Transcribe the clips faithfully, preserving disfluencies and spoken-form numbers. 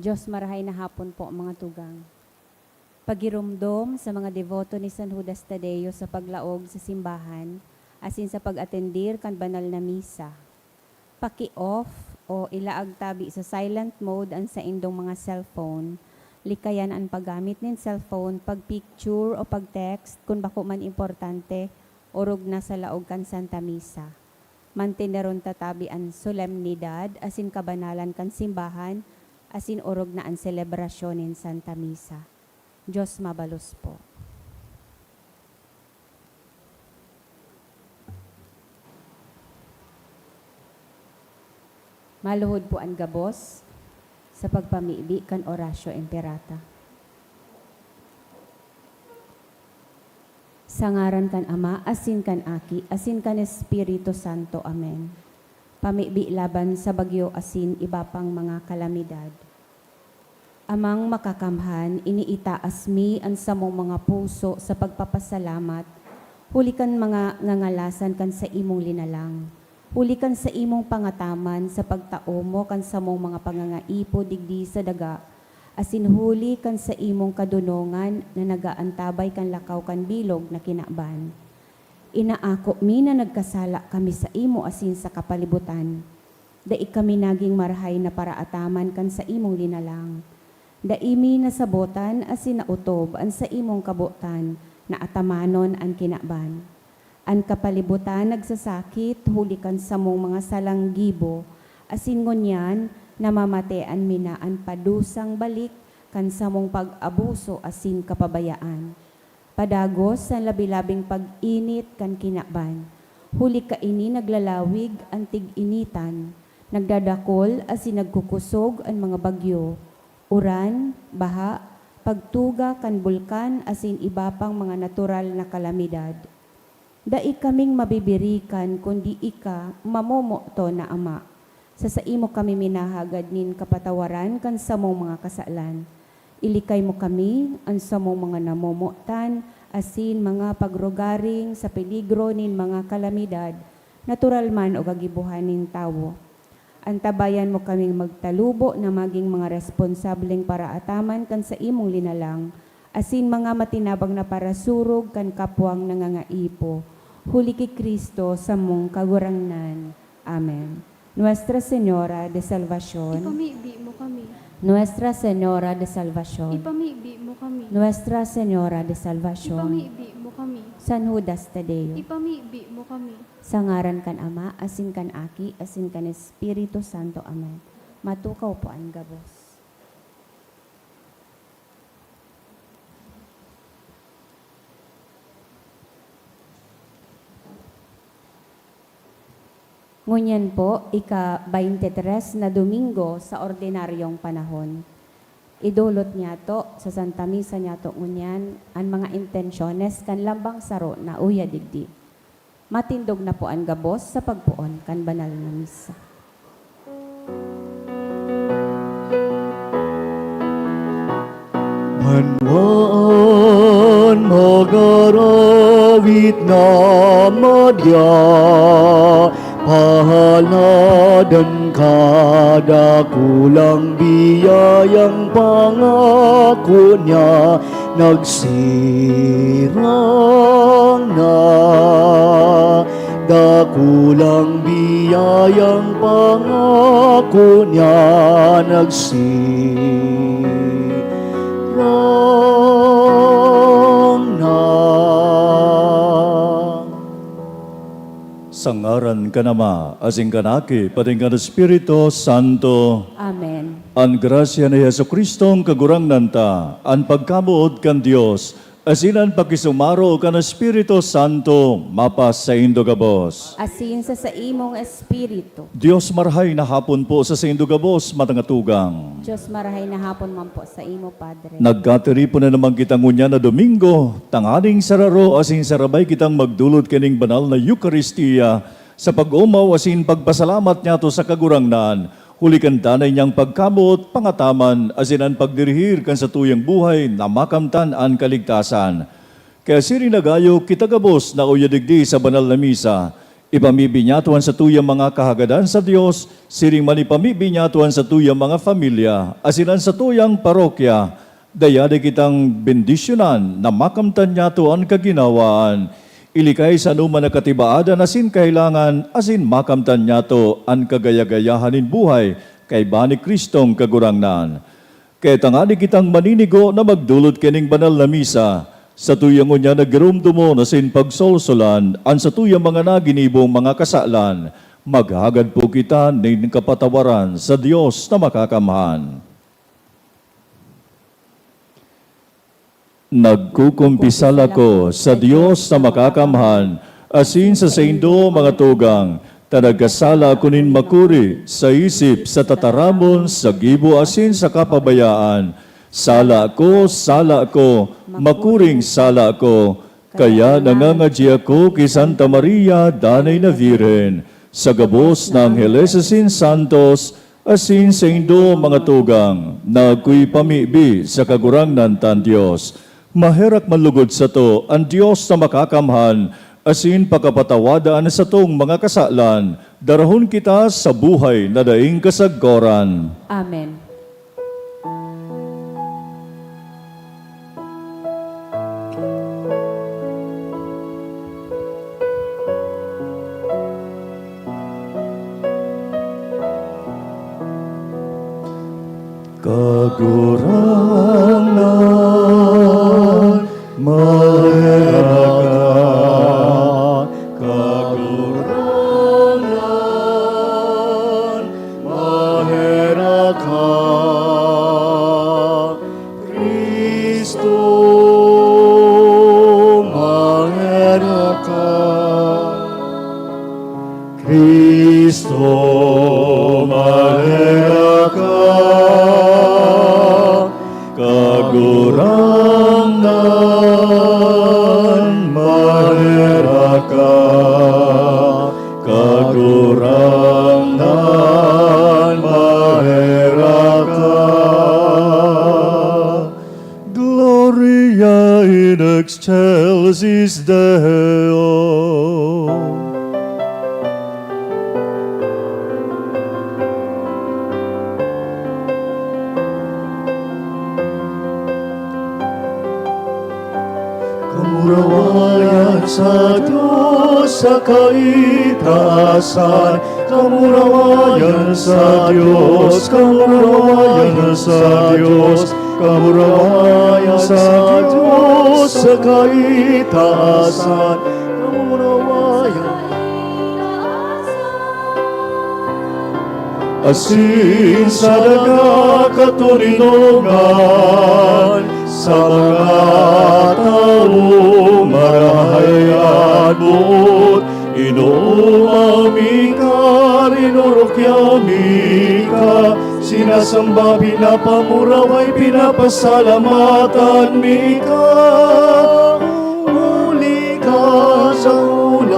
Diyos, marahay na hapon po, mga tugang. Pagiromdom sa mga deboto ni San Judas Tadeo sa paglaog sa simbahan asin sa pag-atendir kan banal na misa. Paki-off o ilaag tabi sa silent mode an saindong mga cellphone. Likayan an paggamit nin cellphone, pag-picture o pag-text kun bako man importante, orog na sa laog kan Santa Misa. Manteneron ta tabi an solemnidad asin kabanalan kan simbahan asin orog na an selebrasyon nin Santa Misa. Diyos mabalos po. Maluhod po an gabos sa pagpamibi kan Oratio Imperata. Sa ngaran kan Ama, asin kan Aki, asin kan Espiritu Santo. Amen. Pamibi laban sa bagyo asin iba pang mga kalamidad. Amang Makakamhan, iniitaas mi an samong mga puso sa pagpapasalamat huli kan mga ngangalasan kan saimong linalang, huli kan saimong pangataman sa pagtao mo kan samong mga pangangaipo digdi sa daga, asin huli kan saimong kadonongan na nag-aantabay kan lakaw kan bilog na kinaban. Inaako mi na nagkasala kami saimo asin sa kapalibutan. Dai kami nagin marahay na paraataman kan saimong linalang. Dai mi nasabotan asin naotob an saimong kabotan na atamanon an kinaban. An kapalibutan nagsasakit huli kan samong mga salang gibo, asin ngunyan namamatean mi na an padusang balik kan samong pag-abuso asin kapabayaan. Padagos an labi-labing pag-init kan kinaban. Huli kaini naglalawig an tig-initan, nagdadakol asin nagkukosog an mga bagyo, uran, baha, pagtuga kan bulkan asin iba pang mga natural na kalamidad. Dai kaming mabibirikan kundi ika, mamomoton na Ama. Sa saimo kami minahagad nin kapatawaran kan samong mga kasalan. Ilikay mo kami, an samong mga namomotan, asin mga pagrugaring sa peligro nin mga kalamidad, natural man o kagibohan nin tawo. Antabayan mo kaming magtalubo na magin mga responsableng paraataman kan saimong linalang, asin mga matinabang na parasurog kan kapwang nangangaipo, huli ki Cristo, samong Kagurangnan. Amen. Nuestra Señora de Salvacion. Ipamibi mo kami. Nuestra Señora de Salvacion. Ipamibi mo kami. Nuestra Señora de Salvacion. Ipamibi mo kami. San Judas Tadeo. Ipamibi mo kami. Sa ngaran kan Ama, asin kan Aki, asin kan Espiritu Santo. Amen. Matukaw po an gabos. Ngunyan po, ika-baynte tres na Domingo sa ordinaryong panahon. Idolot niyato sa Santa Misa niyato ngunyan an mga intensyones kan lambang saro na uya digdi. Matindog na po an gabos sa pagpoon kan banal na misa. Banwaan magarawit na madya, pahaladan ka, dakulang biyayang pangako niya, nagsirang na. Dakulang biyayang pangako niya, nagsirang na. Sa ngaran kan Ama, asin kan Aki, pati kan Espiritu Santo. Amen. An grasya ni Jesu-Cristong Kagurangnan ta, an pagkamoot kan Dios, asin an pakisumaro kan Espiritu Santo mapasaindo gabos. Asin sa saimong espiritu. Dios marahay na hapon po sa saindo gabos, mga tugang. Dios marahay na hapon man po sa imo, Padre. Nagkatiripon na naman kita ngunyan na Domingo, tanganing sararo asin sarabay kitang magdolot kaning banal na Eukaristia sa pag-omaw asin pagpasalamat niyato sa Kagurangnan, huli kan danay niyang pagkamoot, pangataman, asin an pagdirihir kan satuyang buhay na makamtan an kaligtasan. Kaya siring na gayo kita gabos na uya digdi sa banal na misa, Ipamibi niyato an satuyang mga kahagadan sa Dios, siring man ipamibi niyato an satuyang mga pamilya, asin an satuyang parokya. Dayadi kitang bendisyonan na makamtan niyato an kaginawaan. Ilikay sa anoman na katibaadan asin kahelangan, asin makamtan niyato an kagaya-gayahan nin buhay kaiba ni Cristong Kagurangnan. Kaya tangani kitang maninigo na magdolot kaning banal na misa, satuya ngunyan na giromdomon asin pagsolsolan an satuyang mga naginibong mga kasalan, maghagad po kita nin kapatawaran sa Dios na Makakamhan. Nagkukumpisal ako sa Dios na Makakamhan, asin sa saindo, mga tugang, ta nagkasala ako nin makuri sa isip, sa tataramon, sa gibo, asin sa kapabayaan. Sala ako, sala ako, makuring sala ako. Kaya nangangadyi ako ki Santa Maria, Danay na Birhen, sa gabos na angheles asin santos, asin saindo, mga tugang, na akoy pamibi sa Kagurangnan tang Dios. Maherak man lugod sato an Dios na Makakamhan, asin pakapatawada an satong mga kasalan, darahon kita sa buhay na daing kasagkoran. Amen. Kagurangnan, maherak ka. Kagurangnan, maherak ka. Cristo, maherak ka. Cristo, maherak ka. Kagurangnan, maherak ka. Kagurangnan, maherak ka. Gloria in excelsis Deo. Kamurawayan sa Dios sa kaitaasan. Kamurawayan sa Dios, kamurawayan sa Dios, kamurawayan sa Dios sa kaitaasan. Kamurawayan. Asin sa daga katoninongan, sa mga tawo marahay an boot, inooma mi ka, rinorokya mi ka, sinasamba, pinapamuraway, pinapasalamatan mi ka. Huli kan dakulang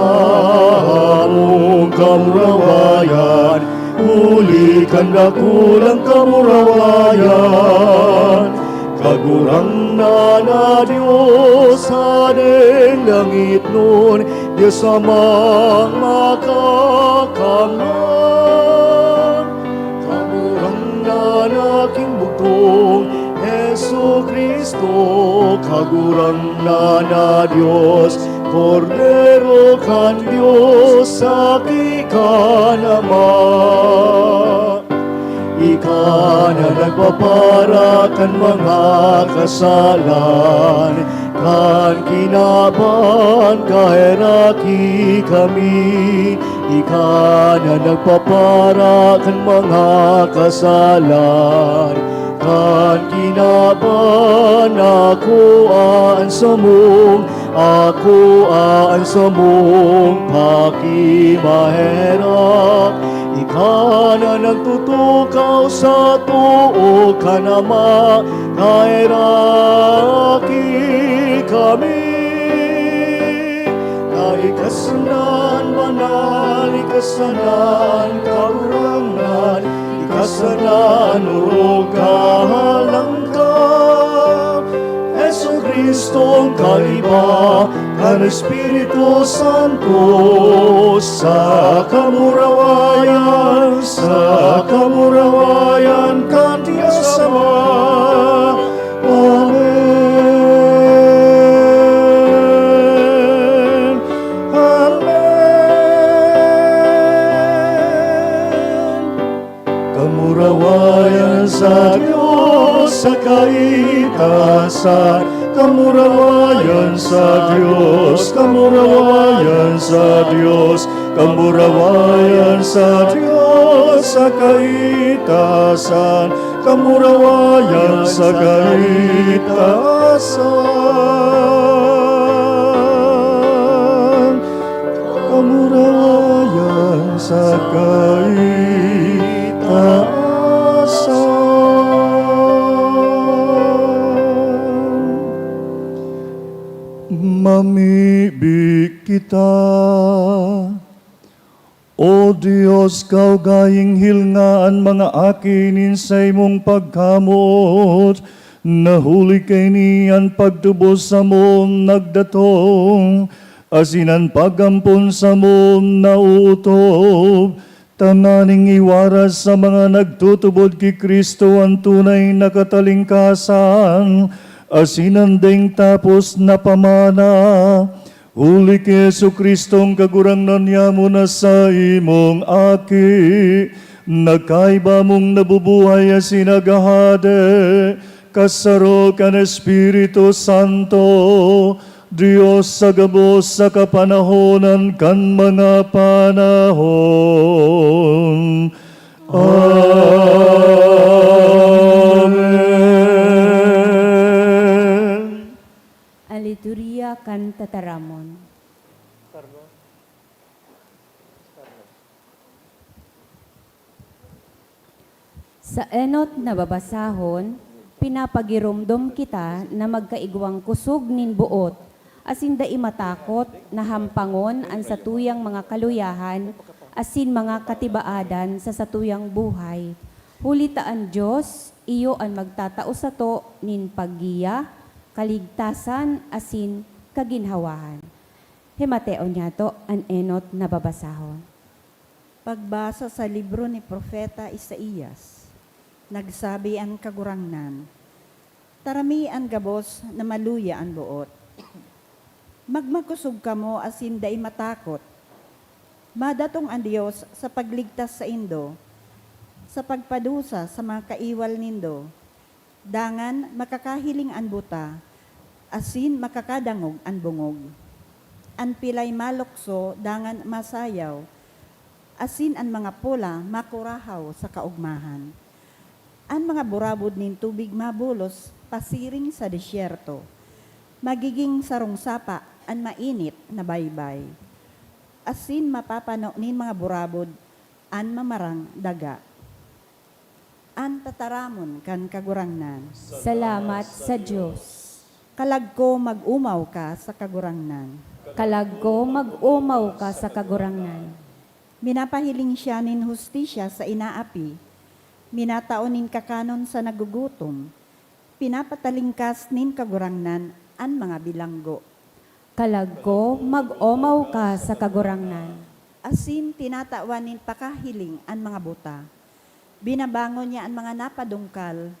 kamurawayan, huli kan dakulang kamurawayan, Kagurangnan na Dios, Hadeng langitnon, Dios Amang Makakamhan. Kagurangnan na king bugtong, Jesu-Cristo, Kagurangnan na Dios, Kordero kan Dios, Aki kan Ama. Ika na nagpapara kan mga kasalan kan kinaban, kaheraki kami. Ika na nagpapara kan mga kasalan kan kinaban, akoa an samong, akoa an samong pakimaherak. Ika na nagtutukaw sa too kan Ama, kaheraki kami. Na ika sana an banal, ika sana an kagurangnan, ika sana an orog kahalang ka. Jesu-Cristong kaiba, Kan Espiritu Santo, sa kamurawayan, sa kamurawayan kan Dios Ama. Amen. Amen. Kamurawayan sa Dios sa kaitasan. Kamurawayan sa Dios, kamurawayan sa Dios, kamurawayan sa Dios sa kaitasan. Kamurawayan sa kaitasan. Kamurawayan sa kaitaasan. Mamibi kita. O Dios, kaugaing hilnga an mga aki nin saimong pagkamoot, na huli kaini an pagtubos samo nagdatong, asin an pag-ampon samo naootob, tanganing iwaras sa mga nagtutubod ki Cristo an tunay na katalingkasan asin an daing tapos na pamana. Huli ki Jesu-Cristong Kagurangnan nyamo na saimong Aki, na kaiba mong nabubuhay asin naghahade, kasaro kan Espiritu Santo, Dios sa gabos sa kapanahonan kan mga panahon. Amen. An Liturhiya kan Tataramon. Sa enot na babasahon, pinapagiromdom kita na magkaigwang kosog nin boot, asin dai matakot na hampangon an satuyang mga kaluyahan asin mga katibaadan sa satuyang buhay. Huli ta an Dios iyo an magtatao sato nin paggiya, kaligtasan, asin kaginhawahan. Himateon niyato an enot na babasahon. Pagbasa sa libro ni Propeta Isaias. Nagsabi an Kagurangnan, "Tarami an gabos na maluya an boot. Magmakosog kamo asin dai matakot. Madatong an Dios sa pagligtas saindo, sa pagpadusa sa mga kaiwal nindo. Dangan makakahiling an buta, asin makakadangog an bongog. An pilay malukso dangan masayaw, asin an mga pola makurahaw sa kaogmahan. An mga burabod nin tubig mabulos pasiring sa desyerto. Magiging sarong sapa an mainit na baybay, asin mapapano nin mga burabod an mamarang daga." An tataramon kan Kagurangnan. Salamat sa Dios. Kalag ko, mag-omaw ka sa Kagurangnan. Kalag ko, mag-omaw ka sa Kagurangnan. Minapahiling siya nin hustisya sa inaapi, minatao nin kakanon sa nagugutom, pinapatalingkas nin Kagurangnan an mga bilanggo. Kalag ko, mag-omaw ka sa Kagurangnan. Asin tinatawan nin pakahiling an mga buta. Binabangon niya an mga napadungkal.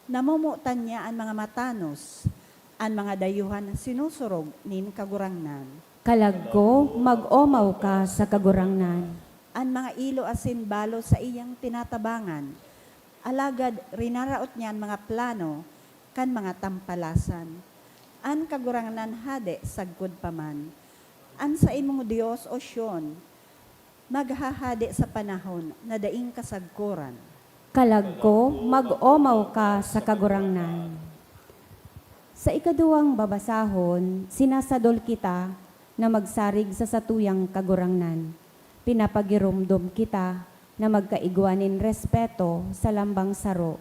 Namomotan niya an mga matanos. An mga dayuhan sinusurog nin Kagurangnan. Kalag ko, mag-omaw ka sa Kagurangnan. An mga ilo asin balo saiyang tinatabangan. Alagad rinaraot niya an mga plano kan mga tampalasan. An Kagurangnan hade sagkod pa man. An saimong Dios, O Sion, maghahade sa panahon na daing kasagkoran. Kalag ko, mag-omaw ka sa Kagurangnan. Sa ikaduwang babasahon, sinasadol kita na magsarig sa satuyang Kagurangnan. Pinapagiromdom kita na magkaigwa nin respeto sa lambang saro.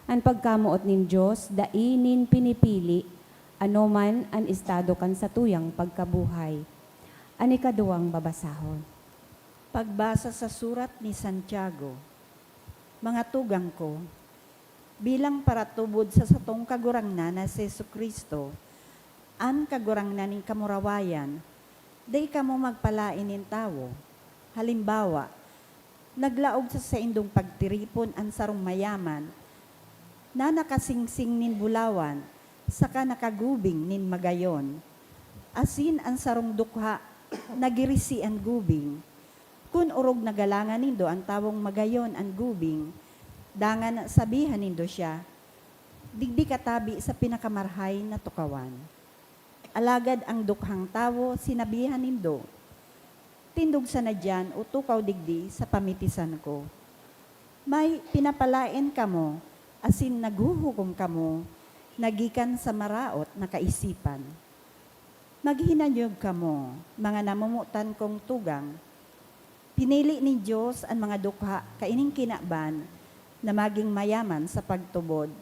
An pagkamoot nin Dios dai nin pinipili anoman an estado kan satuyang pagkabuhay. An ikaduwang babasahon. Pagbasa sa surat ni Santiago. Mga tugang ko, bilang paratubod sa satong Kagurangnan na si Jesu-Cristo, An Kagurangnan nin kamurawayan, dai kamo magpalaen nin tawo. Halimbawa, naglaog sa saindong pagtiripon an sarong mayaman na nakasingsing nin bulawan saka nakagubing nin magayon, asin an sarong dukha nagirisi an gubing. Kun orog na galangan nindo an tawong magayon an gubing, dangan sabihan nindo siya, "Digdi ka tabi sa pinakamarahay na tukawan." Alagad an dukhang tawo sinabihan nindo, "Tindog sana diyan o tukaw digdi sa pamitisan ko." May pinapalaen kamo asin naghuhukom kamo na gikan sa maraot na kaisipan. Maghinanyog kamo, mga namomotan kong tugang. Pinili nin Dios an mga dukha kaining kinaban na magin mayaman sa pagtubod,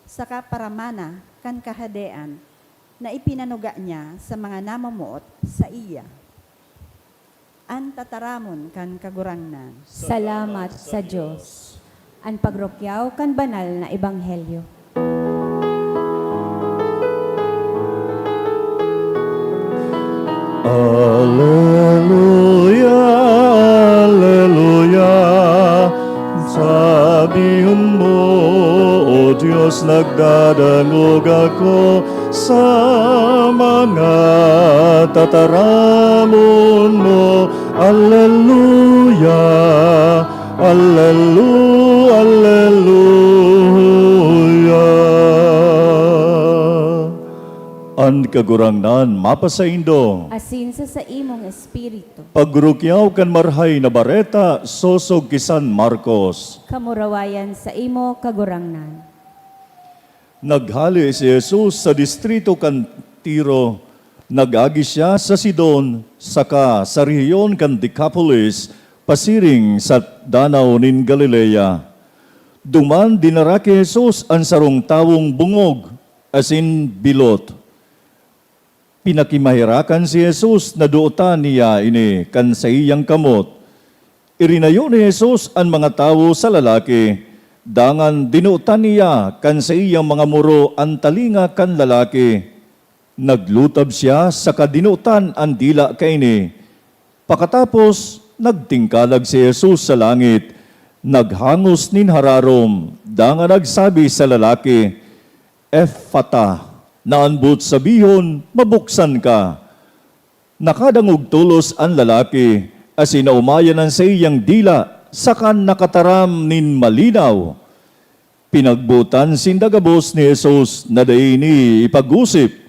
saka paramana kan Kahadean na ipinanuga niya sa mga namomoot saiya. An tataramon kan Kagurangnan. Salamat sa Dios. An pagrukyaw kan banal na ebanghelyo. Aleluya, aleluya. Sabihon mo, O Dios, nagdadangog ako sa mga tataramon mo. Aleluya, alelu-, aleluya. An Kagurangnan mapasaindo. Asin sa saimong espiritu. Pagrukyaw kan Marahay na Bareta sosog ki San Marcos. Kamurawayan saimo, Kagurangnan. Naghale si Jesus sa distrito kan Tiro. Nag-agi siya sa Sidon saka sa rehiyon kan Decapolis, pasiring sa Danaw nin Galilea. Duman dinara ki Jesus an sarong tawong bongog asin bilot. Pinakimaherakan si Jesus na duotan niya ini kan saiyang kamot. Irinayo ni Jesus an mga tawo sa lalaki, dangan dinuotan niya kan saiyang mga muro an talinga kan lalaki. Naglutab siya saka dinuotan an dila kaini. Pakatapos, nagtingkalag si Jesus sa langit, naghangos nin hararom, dangan nagsabi sa lalaki, "Efata," na an boot sabihon, "Mabuksan ka." Nakadangog tolos an lalaki, asin naomayan an saiyang dila, saka nakataram nin malinaw. Pinagbotan sinda gabos ni Jesus na dai ini ipag-osip.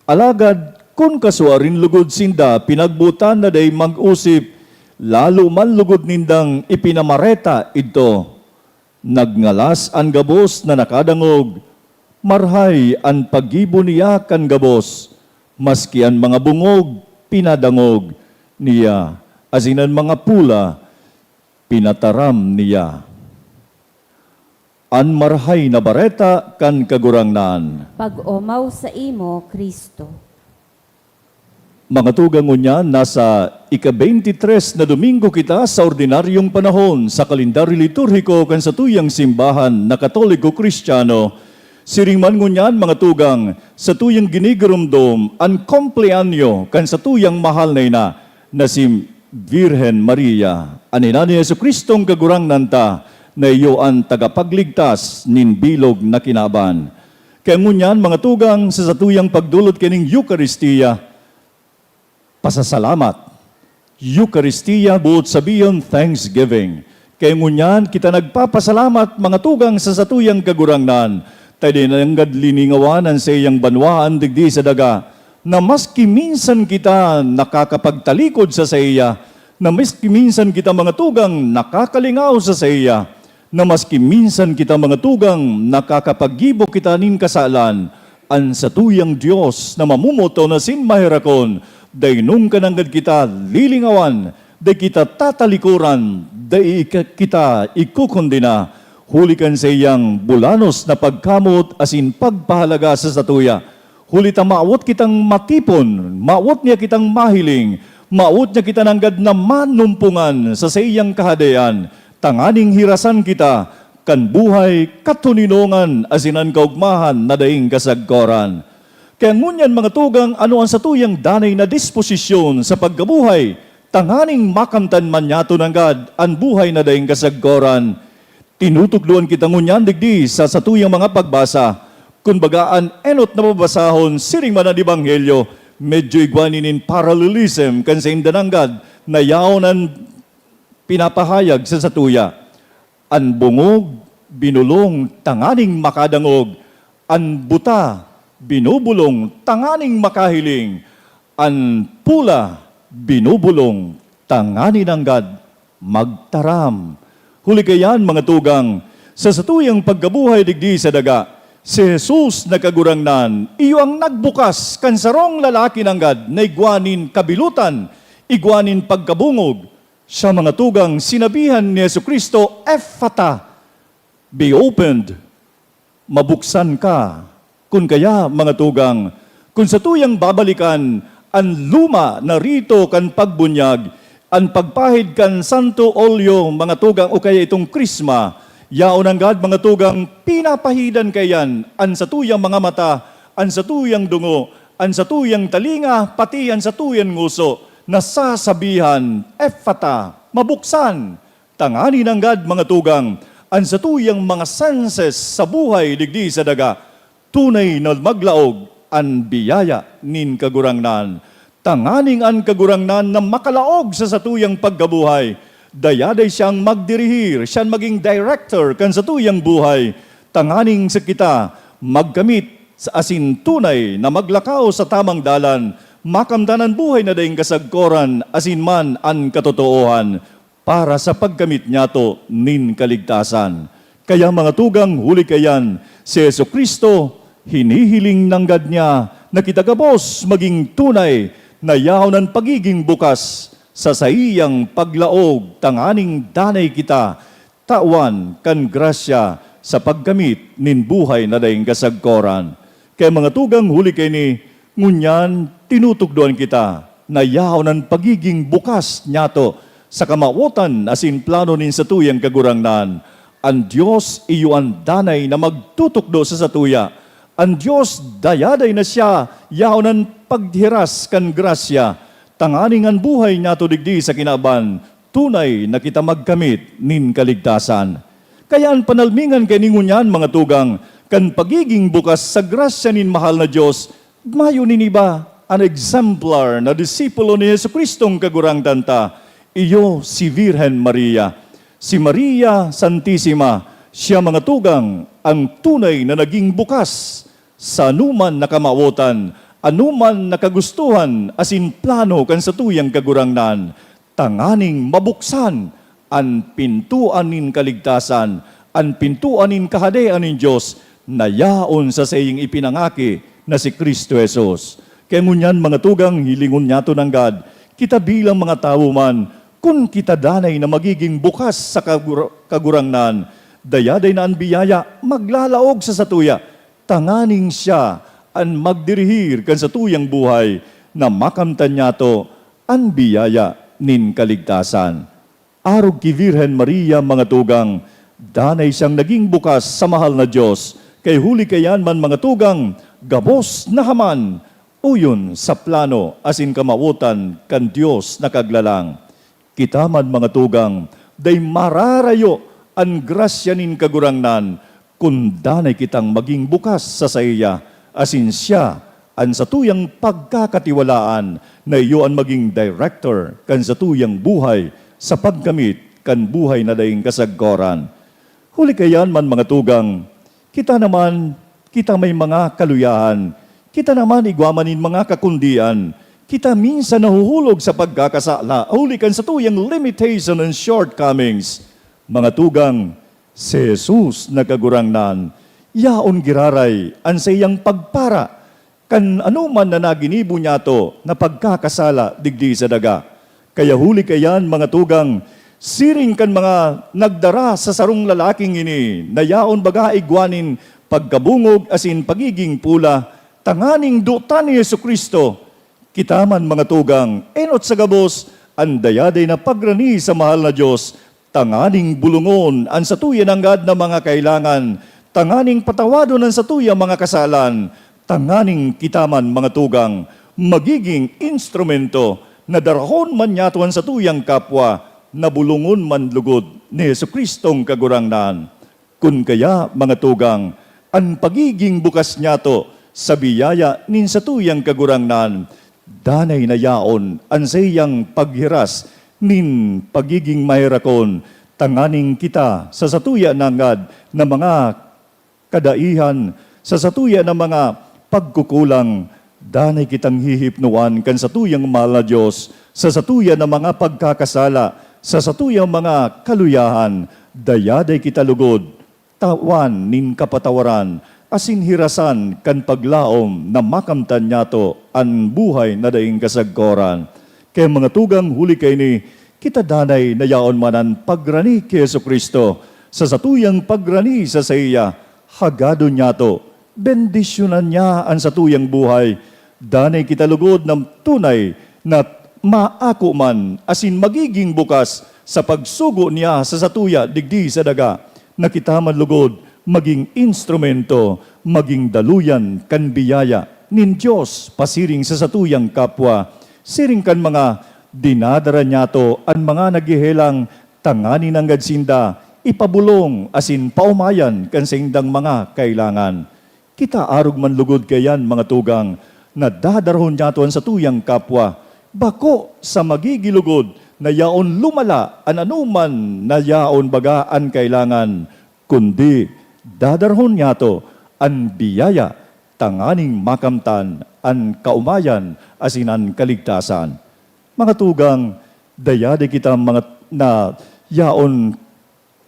Alagad kun kasuarin logod sinda pinagbotan na dai mag-osip, lalo man logod nindang ipinamareta idto. Nagngalas an gabos na nakadangog, marahay an paggibo niya kan gabos, maski an mga bongog pinadangog niya, asin an mga pola pinataram niya. An Marahay na Bareta kan Kagurangnan. Pag-omaw saimo, Cristo. Mga tugang, ngunyan nasa ika-beintitres na Domingo kita sa ordinaryong panahon sa kalendaryo liturhiko kan satuyang simbahan na Katoliko Kristiyano. Siring man ngunyan, mga tugang, satuyang ginigiromdom an kumpleanyo kan satuyang mahal na ina na si Virgen Maria, an ina ni Jesu-Cristong Kagurangnan ta, na iyo an tagapagligtas nin bilog na kinaban. Kaya ngunyan, mga tugang, sa satuyang pagdolot kaining Eukaristia, pasasalamat. Eukaristia, boot sabihon, thanksgiving. Kaya ngunyan, kita nagpapasalamat, mga tugang, sa satuyang Kagurangnan, ta dai nanggad lilingawan an saiyang banwaan digdi sa daga, na maski minsan kita nakakapagtalikod sa saiya, na maski minsan kita, mga tugang, nakakalingaw sa saiya, na maski minsan kita, mga tugang, nakakapaggibo kita nin kasalan, an satuyang Dios na mamomoot toon asin maherakon, dai nunka nanggad kita lilingawan, dai kita tatalikoran, dai ika-, kita ikukondena, huli kan saiyang bulanos na pagkamoot asin pagpahalaga sa satuya. Huli ta mawot kitang matipon, mawot niya kitang mahiling, mawot niya kita nanggad na manumpongan sa saiyang Kahadean, tanganing hirasan kita kan buhay, katoninongan asin an kaogmahan na daing kasagkoran. Kaya ngunyan, mga tugang, ano an satuyang danay na disposisyon sa pagkabuhay, tanganing makamtan man niyato nanggad an buhay na daing kasagkoran? Tinutukdoan kita ngunyan digdi sa satuyang mga pagbasa. Kun baga, an enot na babasahon, siring man an ebanghelyo, medyo igwa nin parallelism kan sainda nanggad na yaon an pinapahayag sa satuya. An bungog binulong tanganing makadangog, an buta binubulong tanganing makahiling, an pula binubulong tanganing nanggad magtaram. Huli kaiyan, mga tugang, sa satuyang pagkabuhay digdi sa daga, si Jesus na Kagurangnan iyo ang nagbukas kan sarong lalaki nanggad na igwa nin kabilutan, igwa nin pagkabungog. Siya, mga tugang, sinabihan ni Jesu-Cristo, "Efata," "Be opened," "Mabuksan ka." Kun kaya, mga tugang, kun satuyang babalikan an luma na rito kan pagbunyag, an pagpahid kan Santo Olyo, mga tugang, o kaya itong Krisma, yaon nanggad, mga tugang, pinapahidan kaiyan an satuyang mga mata, an satuyang dungo, an satuyang talinga, pati an satuyang ngoso, na sasabihan, "Efata," "Mabuksan." Tanganing nanggad, mga tugang, an satuyang mga senses sa buhay digdi sa daga, tunay na maglaog an biyaya nin Kagurangnan. Tanganing an Kagurangnan na makalaog sa satuyang pagkabuhay, dayaday siyang magdirihir, siya an magin director kan satuyang buhay, tanganing sa kita magkamit sa asin tunay na maglakaw sa tamang dalan, makamtan an buhay na daing kasagkoran asin man an katotoohan para sa pagkamit niyato nin kaligtasan. Kaya, mga tugang, huli kaiyan, si Jesu-Cristo, hinihiling nanggad niya na kita gabos magin tunay na yaon an pagigin bukas sa saiyang paglaog tanganing danay kita tawan kan grasya sa pagkamit nin buhay na daing kasagkoran. Kaya, mga tugang, huli kaini, ngunyan tinutukdoan kita na yaon an pagigin bukas niyato sa kamawotan asin plano nin satuyang Kagurangnan. An Dios iyo an danay na magtutukdo sa satuya. An Dios, dayaday na siya yaon an paghiras kan grasya, tanganing an buhay niyato digdi sa kinaban, tunay na kita magkamit nin kaligtasan. Kaya an panalmingan kaini ngunyan, mga tugang, kan pagigin bukas sa grasya nin mahal na Dios, mayo nin iba, an exemplar na disipulo ni Jesu-Cristong Kagurangnan ta, iyo si Virgen Maria. Si Maria Santisima, siya, mga tugang, ang tunay na nagin bukas sa anoman na kamawotan, anoman na kagustohan asin plano kan satuyang Kagurangnan, tanganing mabuksan an pintoan nin kaligtasan, an pintoan nin Kahadean nin Dios na yaon sa saiyang ipinangaki na si Cristo Jesus. Kaya ngunyan, mga tugang, hilingon niyato nanggad, kita bilang mga tawo man, kun kita danay na magigin bukas sa Kagur-, Kagurangnan, dayaday na an biyaya maglalaog sa satuya, tanganing siya an magdirihir kan satuyang buhay na makamtan niyato an biyaya nin kaligtasan. Arog ki Virgen Maria, mga tugang, danay siyang nagin bukas sa mahal na Dios, kaya huli kaiyan man, mga tugang, gabos na haman, oyon sa plano asin kamawotan kan Dios na Kaglalang. Kita man, mga tugang, dai mararayo an grasya nin Kagurangnan kun danay kitang magin bukas sa saiya, asin siya an satuyang pagkakatiwalaan na iyo an magin direktor kan satuyang buhay sa pagkamit kan buhay na daing kasagkoran. Huli kaiyan man, mga tugang, kita naman, kita may mga kaluyahan, kita naman igwa man nin mga kakundian, kita minsan nahuhulog sa pagkakasala huli kan satuyang limitation and shortcomings. Mga tugang, si Jesus na Kagurangnan, yaon giraray an saiyang pagpara kan anoman na naginibo niyato na pagkakasala digdi sa daga. Kaya huli kaiyan, mga tugang, siring kan mga nagdara sa sarong lalaking ini na yaon baga igwa nin pagkabungog asin pagigin pula, tanganing dotan ni Jesu-Cristo, kita man, mga tugang, enot sa gabos, an dayaday na pagrani sa mahal na Dios, tanganing bulongon an satuya nanggad na mga kailangan, tanganing patawadon an satuya mga kasalan, tanganing kita man, mga tugang, magiging instrumento na darahon man niyato an satuyang kapwa na bulongon man lugod ni Jesu-Cristong Kagurangnan. Kun kaya, mga tugang, an pagiging bukas niyato sa biyaya nin satuyang Kagurangnan, danay na yaon an saiyang paghiras nin pagiging maherakon, tanganing kita sa satuya nanggad na mga kadaihan, sa satuya na mga pagkukulang, danay kitang hihipnoan kan satuyang mahal na Dios, sa satuya na mga pagkakasala, sa satuyang mga kaluyahan, dayaday kita lugod tawan nin kapatawaran asin hirasan kan paglaom na makamtan niyato an buhay na daing kasagkoran. Kaya, mga tugang, huli kaini, kita danay na yaon man an pagrani ki Jesu-Cristo. Sa satuyang pagrani sa saiya, hagadon niyato, bendisyonan niya an satuyang buhay. Danay kita lugod na tunay na maako man asin magiging bukas sa pagsugo niya sa satuya digdi sa daga, na kita man lugod magin instrumento, magin daluyan kan biyaya nin Dios pasiring sa satuyang kapwa, siring kan mga dinadara niyato an mga naghehelang, tanganing nanggad sinda ipabolong asin paomayan kan saindang mga kailangan. Kita arog man lugod kaiyan, mga tugang, na dadarahon niyato an satuyang kapwa, bako sa magigilugod na yaon lumala an anoman na yaon baga an kailangan, kundi dadarahon niyato an biyaya tanganing makamtan an kaomayan asin an kaligtasan. Mga tugang, dayadi kita mga na yaon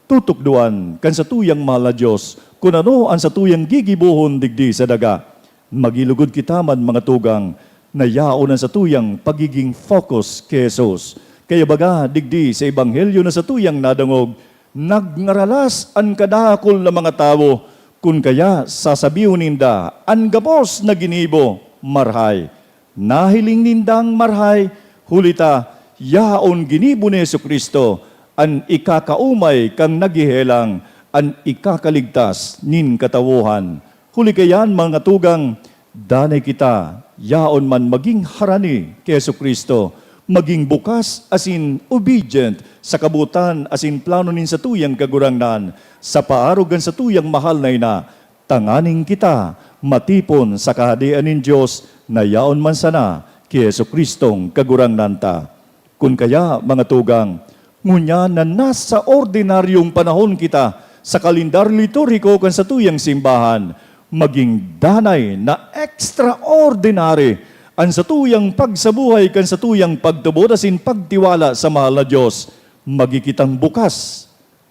tutukdoan kan satuyang mahal na Dios kun ano an satuyang gigibohon digdi sa daga. Magilugod kita man, mga tugang, na yaon an satuyang pagigin focus ki Jesus. Kaya baga digdi sa ebanghelyo na satuyang nadangog, nagngaralas an kadakul na mga tawo, kun kaya sasabihon ninda an gabos na ginibo, marahay. Nahiling nindang marahay, huli ta yaon ginibo ni Jesu-Cristo, an ikakaomay kan naghehelang, an ikakaligtas nin katawohan. Huli kaiyan, mga tugang, danay kita yaon man magin harani ki Jesu-Cristo, magin bukas asin obedient sa kabotan asin plano nin satuyang Kagurangnan, sa paarog kan satuyang mahal na ina, tanganing kita matipon sa Kahadean nin Dios na yaon man sana ki Jesu-Cristong Kagurangnan ta. Kun kaya, mga tugang, ngunyan na nasa ordinaryong panahon kita sa kalendaryo liturhiko kan satuyang simbahan, magin danay na extraordinary an satuyang pagsabuhay kan satuyang pagtubod asin pagtiwala sa mahal na Dios. Magi kitang bukas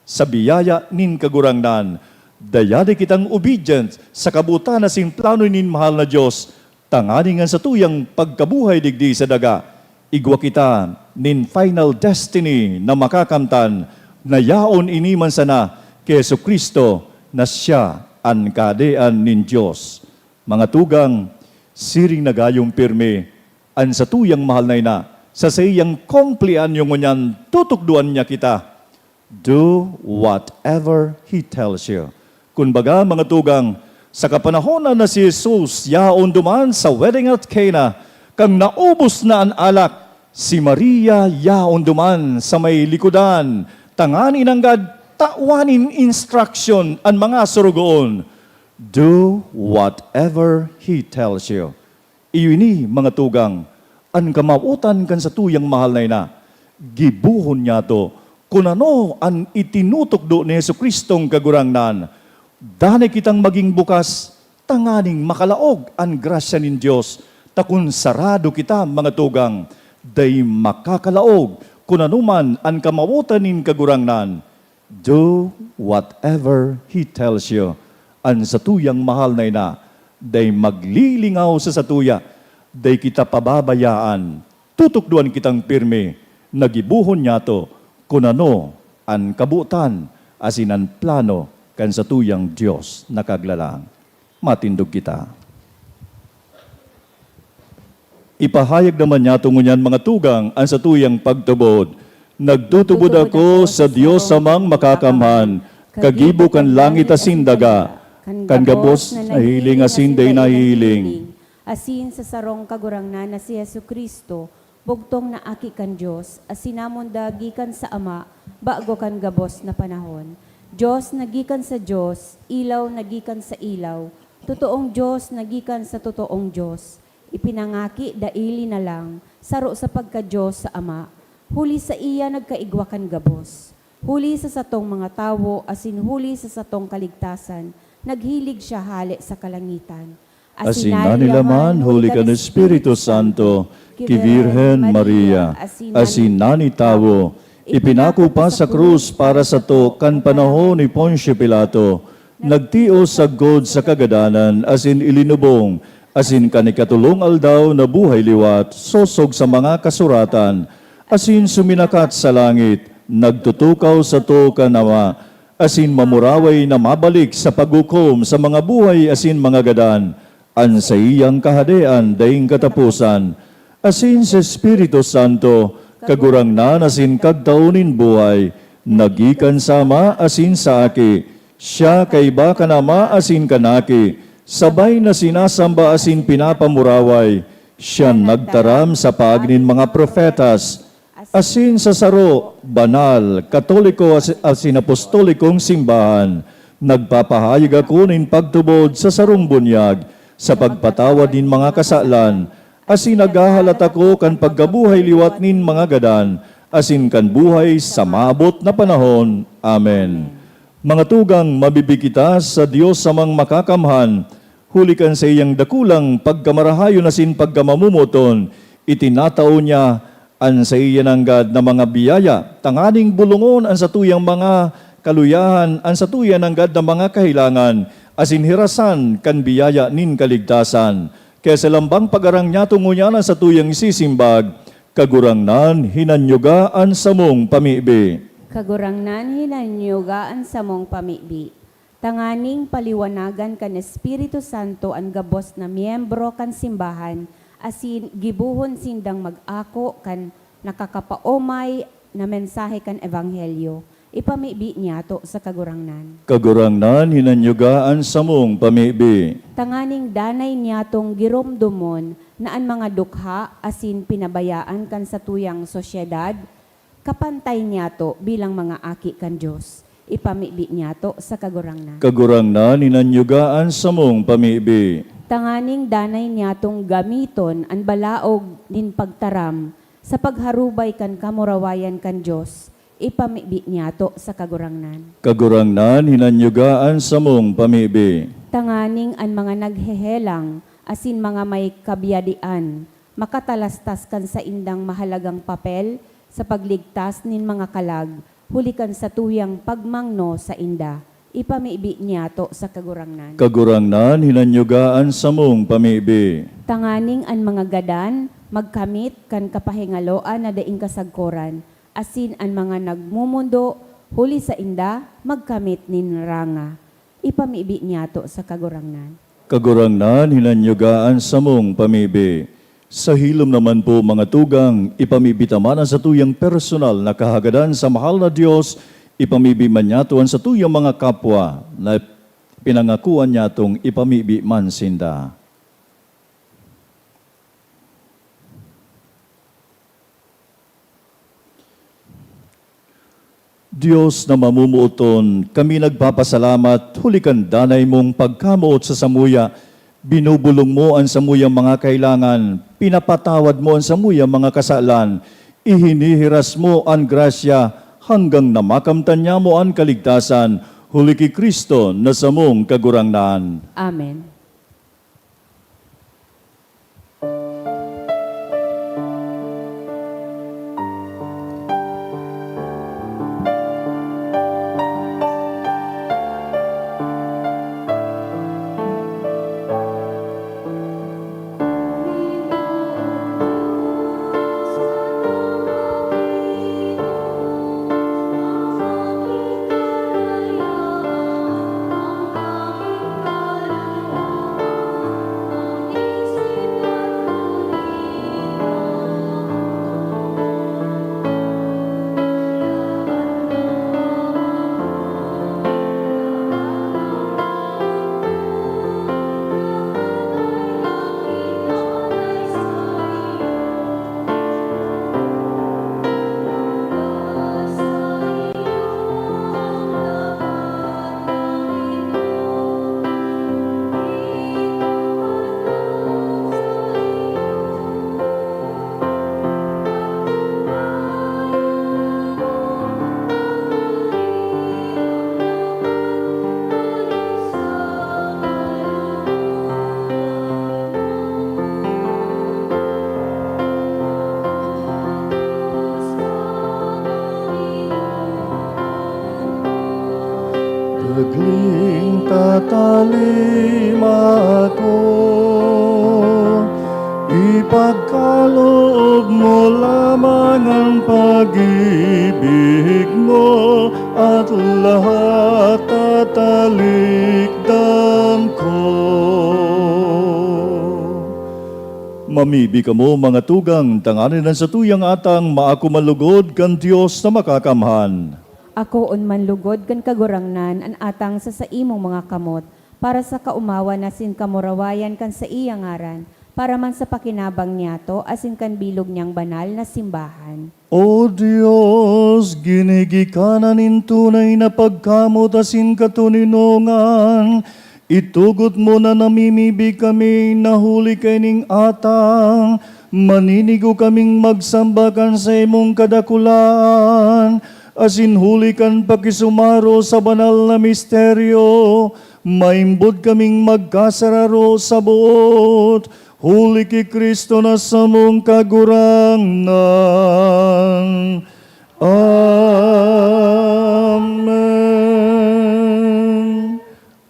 sa biyaya nin Kagurangnan. Dayadi kitang obedient sa kabotan asin plano nin mahal na Dios, tanganing an satuyang pagkabuhay digdi sa daga, igwa kita nin final destiny na makakamtan, na yaon ini man sana ki Jesu-Cristo, na siya an Kahadean nin Dios. Mga tugang, siring na gayong pirmi an satuyang mahal na ina sa saiyang kumpleanyo, ngunyan tutukdoan niya kita. Do whatever he tells you. Kun baga, mga tugang, sa kapanahonan na si Jesus yaon duman sa wedding at Cana, kan naubos na an alak, si Maria yaon duman sa may likodan, tanganing nanggad tawan nin instruction an mga sorogoon. Do whatever he tells you. Iyo ini, mga tugang, an kamawotan kan satuyang mahal na ina. Gibohon niyato kun ano an itinutukdo ni Jesu-Cristong Kagurangnan. Danay kitang magin bukas tanganing makalaog an grasya nin Dios, ta kun sarado kita, mga tugang, dai makakalaog kun ano man an kamawotan nin Kagurangnan. Do whatever he tells you. An satuyang mahal na ina, dai maglilingaw sa satuya, dai kita pababayaan, tutukdoan kitang pirmi, na gibohon niyato kun ano an kabotan asin an plano kan satuyang Dios na Kaglalang. Matindog kita. Ipahayag naman niyato ngunyan, mga tugang, an satuyang pagtubod. Nagtutubod ako sa Dios Amang Makakamhan, kagibo kan langit asin daga, Kan gabos na nahihiling asin dai nahihiling, asin sa sarong Kagurangnan na si Jesu-Cristo, bugtong na Aki kan Dios, asin namundag gikan sa Ama bago kan gabos na panahon. Dios na gikan sa Dios, ilaw na gikan sa ilaw, totoong Dios na gikan sa totoong Dios, ipinangaki dai linalang, saro sa pagka-Dios sa Ama. Huli saiya nagkaigwa kan gabos. Huli sa satong mga tawo asin huli sa satong kaligtasan, naghilig siya hale sa kalangitan. Asin nanilaman huli kan Espiritu Santo, ki Birhen Maria, asin nani tawo, ipinako pa sa krus para sato kan panahon ni Poncio Pilato, nagtios sagkod sa kagadanan asin ilinubong, asin kan ikatolong aldaw nabuhay liwat, sosog sa mga kasuratan, asin suminakat sa langit, nagtutukaw sato kan Ama, asin mamuraway na mabalik sa paghukom sa mga buhay asin mga gadan, an saiyang Kahadean daing kataposan, asin sa Espiritu Santo, Kagurangnan asin Kagtao nin buhay, na gikan sa Ama asin sa Aki. Siya kaiba kan Ama asin kan Aki, sabay na sinasamba asin pinapamuraway. Siya nagtaram sa paagi nin mga propetas, asin sa saro, banal, katoliko, as-, asin apostolikong simbahan. Nagpapahayag ako nin pagtubod sa sarong bunyag, sa pagpatawad nin mga kasalan, asin naghahalat ako kan pagkabuhay liwat nin mga gadan, asin kan buhay sa maabot na panahon. Amen. Mga tugang, mabibi kita sa Dios Amang Makakamhan, huli kan saiyang dakulang pagkamarahayon asin pagkamamomoton, itinatao niya an saiya nanggad na mga biyaya, tanganing bolongon an satuyang mga kaluyahan, an satuya nanggad na mga kahelangan, asin hirasan kan biyaya nin kaligtasan. Kaya sa lambang pagharang niyato ngunyan an satuyang isisimbag, Kagurangnan, hinanyuga an samong pamibi. Kagurangnan, hinanyuga an samong pamibi. Tanganing paliwanagan kan Espiritu Santo an gabos na miyembro kan simbahan, asin gibohon sindang mag-ako kan nakakapaomay na mensahe kan Ebanghelyo, ipamibi niyato sa Kagurangnan. Kagurangnan, hinanyuga an samong pamibi. Tanganing danay niyatong giromdomon na an mga dukha asin pinabayaan kan satuyang sosyedad, kapantay niyato bilang mga aki kan Dios, ipamibi niyato sa Kagurangnan. Kagurangnan, hinanyuga an samong pamibi. Tanganing danay niyatong gamiton an balaog nin pagtaram sa pagharubay kan kamurawayan kan Dios, ipamibi niyato sa Kagurangnan. Kagurangnan, hinanyuga an samong pamibi. Tanganing an mga naghehelang asin mga may kabyadian makatalastas kan saindang mahalagang papel sa pagligtas nin mga kalag huli kan satuyang pagmangno sainda, ipamibi niyato sa Kagurangnan. Kagurangnan, hinanyuga an samong pamibi. Tanganing an mga gadan magkamit kan kapahingaloan na daing kasagkoran, asin an mga nagmomondo huli sainda magkamit nin ranga, ipamibi niyato sa Kagurangnan. Kagurangnan, hinanyuga an samong pamibi. Sa hilom naman po, mga tugang, ipamibi ta man an satuyang personal na kahagadan sa mahal na Dios, ipamibi man niyato an satuyang mga kapwa na pinangakoan niyatong ipamibi man sinda. Dios na mamumuoton, kami nagpapasalamat huli kan danay mong pagkamoot sa samuya. Binubulong mo an samuyang mga kailangan, pinapatawad mo an samuyang mga kasalan, ihinihiras mo an grasya hanggang na makamtan niamo an kaligtasan, huli ki Cristo na samong Kagurangnan. Amen. Sagling tatalima ako, ipagkaloob mo lamang ang pag-ibig mo, at lahat tatalikdan ko. Mamibi kamo, mga tugang, tanganing an satuyang atang maako man lugod kan Dios na Makakamhan. Akoon man lugod kan Kagurangnan an atang sa saimong mga kamot, para sa kaomawan asin kamurawayan kan saiyang ngaran, para man sa pakinabang niyato asin kan bilog niyang banal na simbahan. O Dios, ginigikanan nin tunay na pagkamot asin katoninongan, itugot mo na namimibi kami na huli kaining atang, maninigo kaming magsamba kan saimong kadakulaan, asin huli kan pakisumaro sa banal na misteryo, maimbod kaming magkasararo sa boot, huli ki Cristo na samong Kagurangnan. Amen.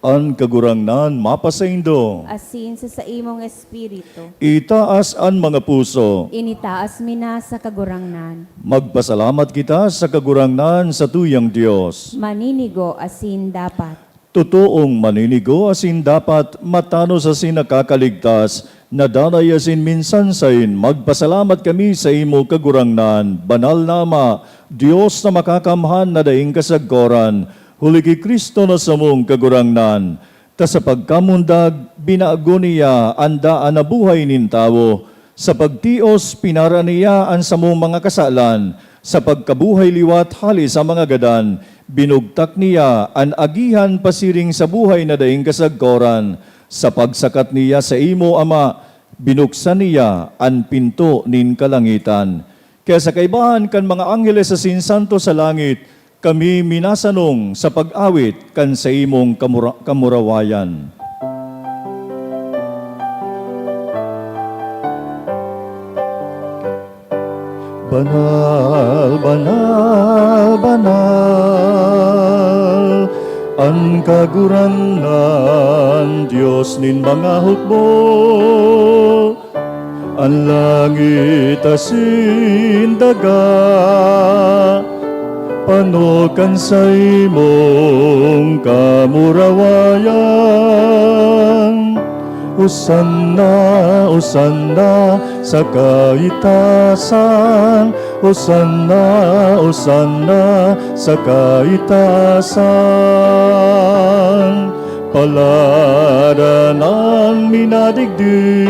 An Kagurangnan mapasaindo. Asin sa saimong espiritu. Itaas an mga puso. Initaas mi na sa Kagurangnan. Magpasalamat kita sa Kagurangnan, satuyang Dios. Maninigo asin dapat. Totoong maninigo asin dapat, matanos asin nakakaligtas, na danay asin minsan sain magpasalamat kami sa imo, Kagurangnan, banal na Ama, Dios na makakamhan na daing kasagkoran, huli ki Cristo na samong Kagurangnan. Ta sa pagkamundag, binago niya an daan na buhay nin tawo. Sa pagtios, pinara niya an samong mga kasalan. Sa pagkabuhay liwat hale sa mga gadan, binugtak niya an agihan pasiring sa buhay na daing kasagkoran. Sa pagsakat niya saimo, Ama, binuksan niya an pinto nin kalangitan. Kaya sa kaibahan kan mga angheles asin santo sa langit, kami minasanong sa pag-awit kan saimong kamura-, kamurawayan. Banal, banal, banal, an Kagurangnan, Dios nin mga hukbo. An langit asin daga, pano kan saimong kamurawayan. Hosanna, Hosanna sa kaitasan, Hosanna, Hosanna sa kaitasan. Paladan an minadigdi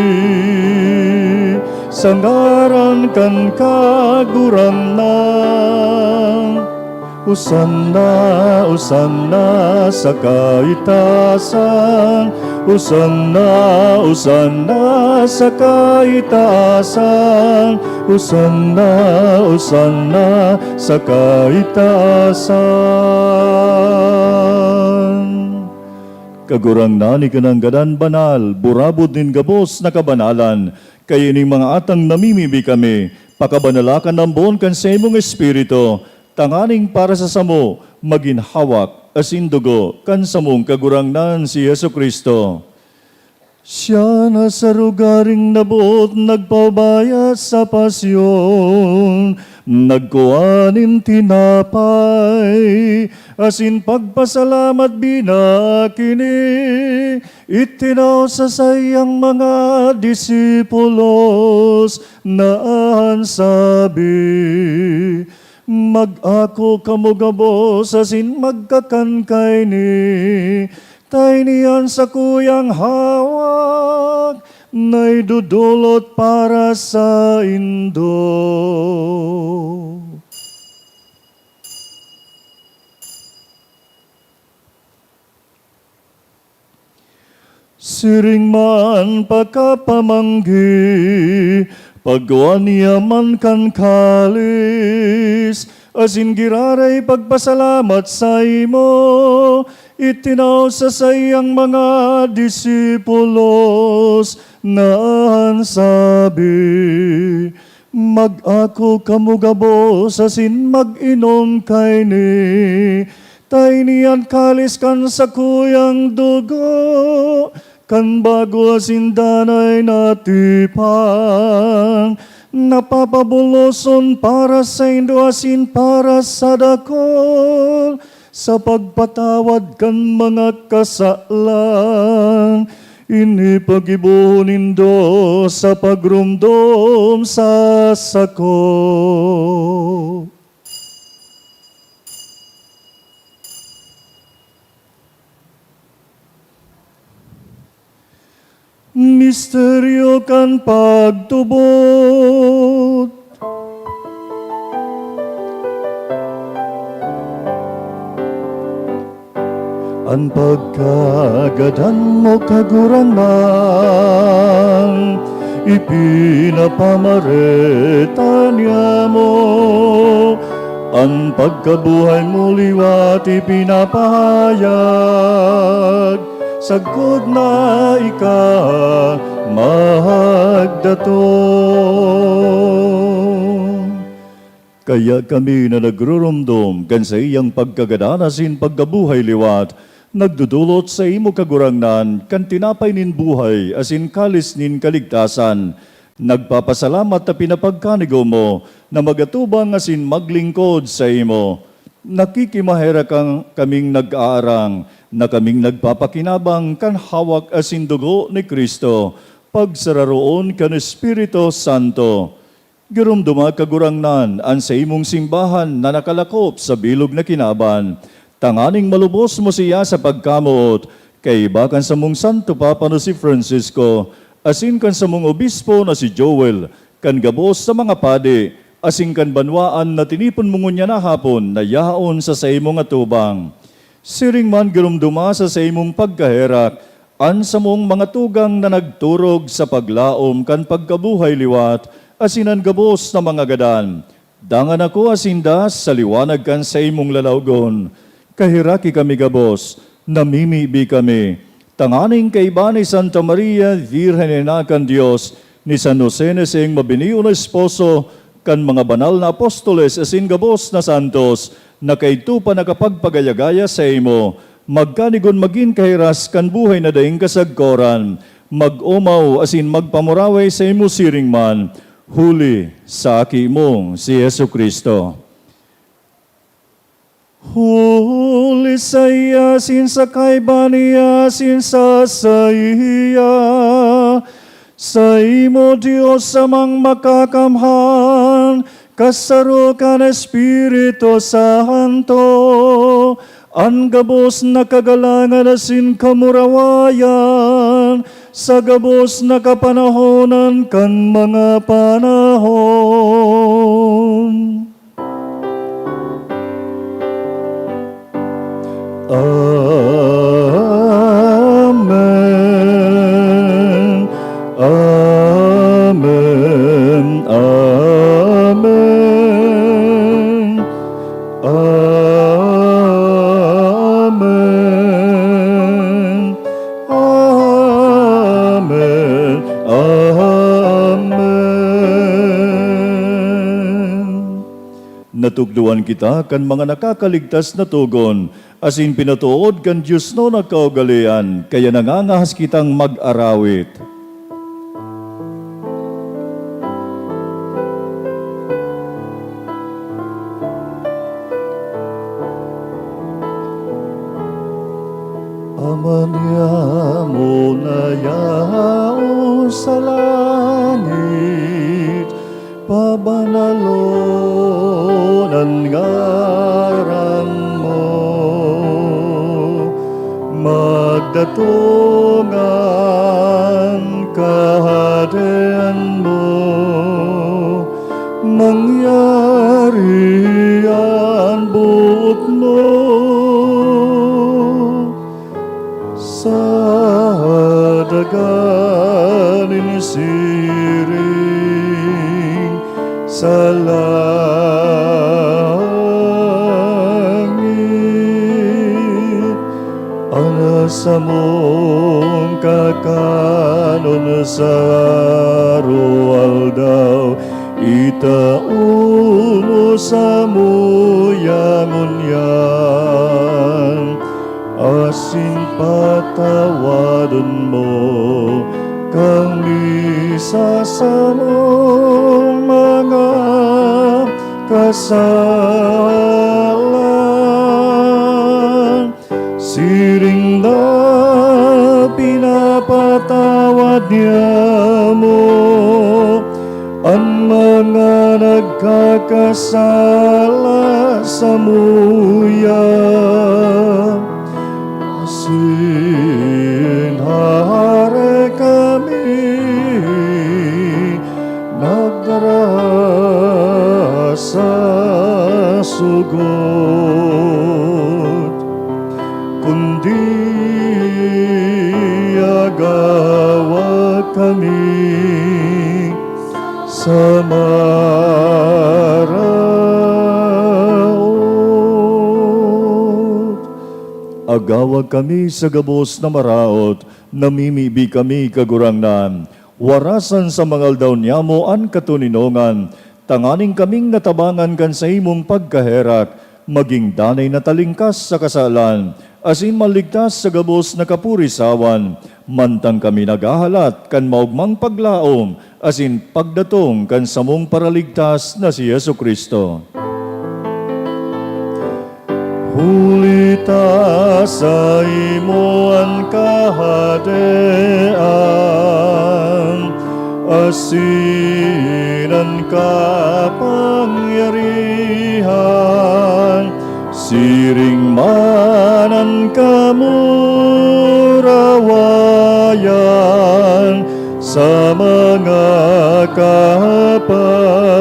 sa ngaran kan Kagurangnan. Hosanna, Hosanna sa kaitasan. Hosanna, Hosanna sa kaitasan. Hosanna, Hosanna sa kaitasan. Kagurangnan, ika an gadan banal, burabod nin gabos na kabanalan. Kaya ining mga atang namimibi kami, pakabanala kan lambon kan saimong Espiritu, tanganing para sa samo, magin hawak asin dugo kan samong Kagurangnan si Jesu-Cristo. Siya na sa rogaring naboot nagpaubaya sa pasyon, nagkua nin tinapay, asin pagpasalamat binakini, itinao sa saiyang mga disipulos na an sabi, "Mag-ako kamo gabos asin magkakan kaini, ta ini an sakuyang hawak na idodolot para saindo." Siring man pakapamanggi, pagkua niya man kan kalis, asin giraray pagpasalamat saimo, itinao sa saiyang mga disipulos na an sabi, "Mag-ako kamo gabos asin mag-inom kaini, Ta ini an kalis kan sakuyang dugo, kan bago asin danay na tipan, napapabuloson para saindo asin para sa dakul, sa pagpatawad kan mga kasalan. Ini paggibohon nindo sa pagromdom sa sako. Misteryo kan pagtubod. An pagkagadan mo, Kagurangnan, ipinapamareta niamo. An pagkabuhay mo liwat ipinapahayag, sagkod na ika magdatong. Kaya kami na nagruromdom kan saiyang pagkagadan asin pagkabuhay liwat, nagdodolot saimo, Kagurangnan, kan tinapay nin buhay asin kalis nin kaligtasan. Nagpapasalamat ta pinapagkanigo mo na magatubang asin maglingkod saimo. Nakikimaherak kaming nag-aarang na kaming nagpapakinabang kan hawak asin dugo ni Cristo, pagsararoon kan Espiritu Santo. Giromdoma, Kagurangnan, an saimong simbahan na nakalakop sa bilog na kinaban, tanganing malubos mo siya sa pagkamoot, kaiba kan samong Santo Papa na si Francisco, asin kan samong obispo na si Joel, kan gabos sa mga padi, asin kan banwaan na tinipon mo ngunyan na hapon na yaon sa saimong atubang. Siring man, giromdoma sa saimong pagkaherak an samong mga tugang na nagturog sa paglaom kan pagkabuhay liwat asin an gabos na mga gadan. Dangan akoa sinda sa liwanag kan saimong lalawgon. Kaheraki kami gabos, namimibi kami, tanganing kaiba ni Santa Maria, Birhen na Ina kan Dios, ni San Jose na saiyang mabinio na esposo, kan mga banal na apostoles asin gabos na santos na kaidto pa nakapagpagaya-gaya saimo, magkanigon magin kahiras kan buhay na daing kasagkoran, mag-omaw asin magpamuraway saimo siring man, huli sa Aki mong si Jesu-Cristo. Huli saiya, asin sa kaiba niya, asin sa saiya, saimo, Dios Amang Makakamhan, kasaro kan Espiritu Santo, an gabos na kagalangan asin kamurawayan, sa gabos na kapanahonan kan mga panahon. Amen. Amen. Amen. Amen. Amen. Amen. Natukdoan kita kan mga nakakaligtas na togon, asin pinatood kan diosnon na kaugalean, kaya nangangahas kitang mag-arawit. Ama niamo na yaon sa langit, pabanalon an ngaran mo. Magdatong an Kahadean mo. Mangyari an boot mo sa daga nin siring sa langit. An samong kakanon sa araw-aldaw, Itao mo samuya ngunyan, asin patawadon mo kami sa samong mga kasalan. Siring na pinapatawad niamo an mga nagkakasala samuya. Asin hahare kami nagdara sa sugot, kundi agawa kami sa maraot. Agawa kami sa gabos na maraot, namimibi kami, Kagurangnan. Warasan sa mga aldaw niyamo an katoninongan, tanganing kaming natabangan kan saimong pagkaherak, magin danay na talingkas sa kasalan, asin maligtas sa gabos na kapurisawan, mantang kami naghahalat kan maogmang paglaom asin pagdatong kan samong Paraligtas na si Jesu-Cristo. Huli ta saimo an kahadean asin an kapangyarihan, siring man an kamurawayan sa mga kapanahonan.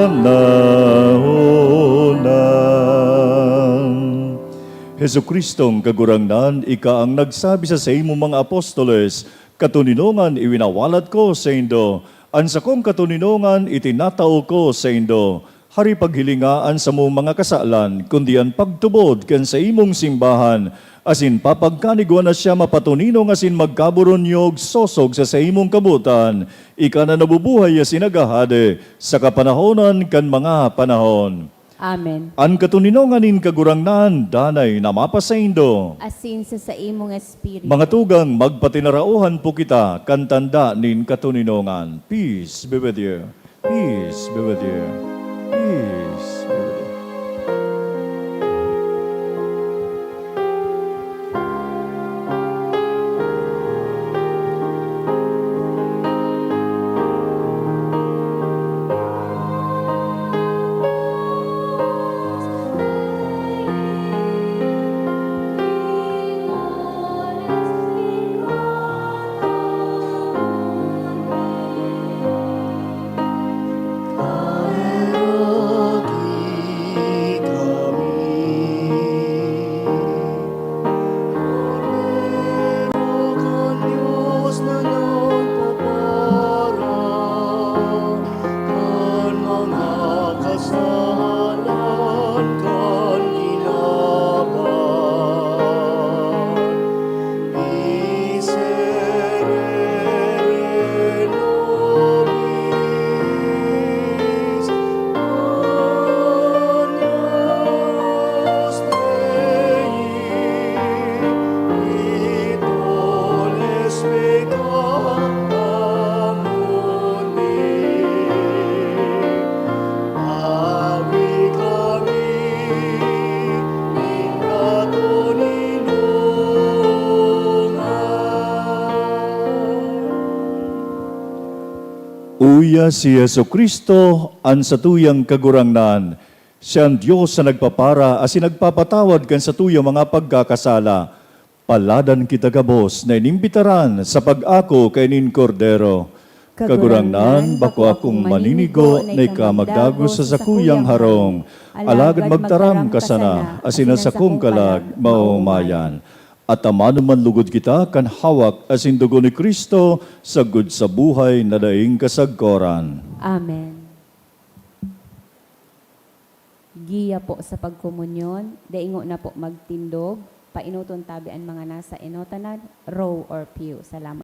Jesu-Cristong Kagurangnan, ika an nagsabi sa saimong mga apostoles, "Katoninongan iwinawalat ko saindo, an sakong katoninongan itinatao ko saindo." Hari, paghilinga an samong mga kasalan, kundi an pagtubod kan saimong simbahan, asin papagkanigwa na siya mapatoninong asin magkaburunyog sosog sa saimong kabotan, ika na nabubuhay asin naghahade sa kapanahonan kan mga panahon. Amen. An katoninongan nin Kagurangnan danay na mapasaindo. Asin sa saimong espiritu. Mga tugang, magpatinaraohan po kita kan tanda nin katoninongan. Peace be with you. Peace be with you. Peace be with you. Uya si Jesu-Cristo, an satuyang Kagurangnan. Siya an Dios na nagpapara asin nagpapatawad kan satuyang mga pagkakasala. Paladan kita gabos na inimbitaran sa pag-ako kaini nin Kordero. Kagurangnan, bako akong maninigo na ika magdagos sa sakuyang harong, alagad magtaram ka sana, asin an sakong kalag maomayan. At tamanon man lugod kita kan hawak asin dugo ni Cristo, sagkod sa buhay na daing kasagkoran. Amen. Giya po sa pagkomunyon, daingo na po magtindog, paenoton tabi an mga nasa enotanan, row or pew. Salamat.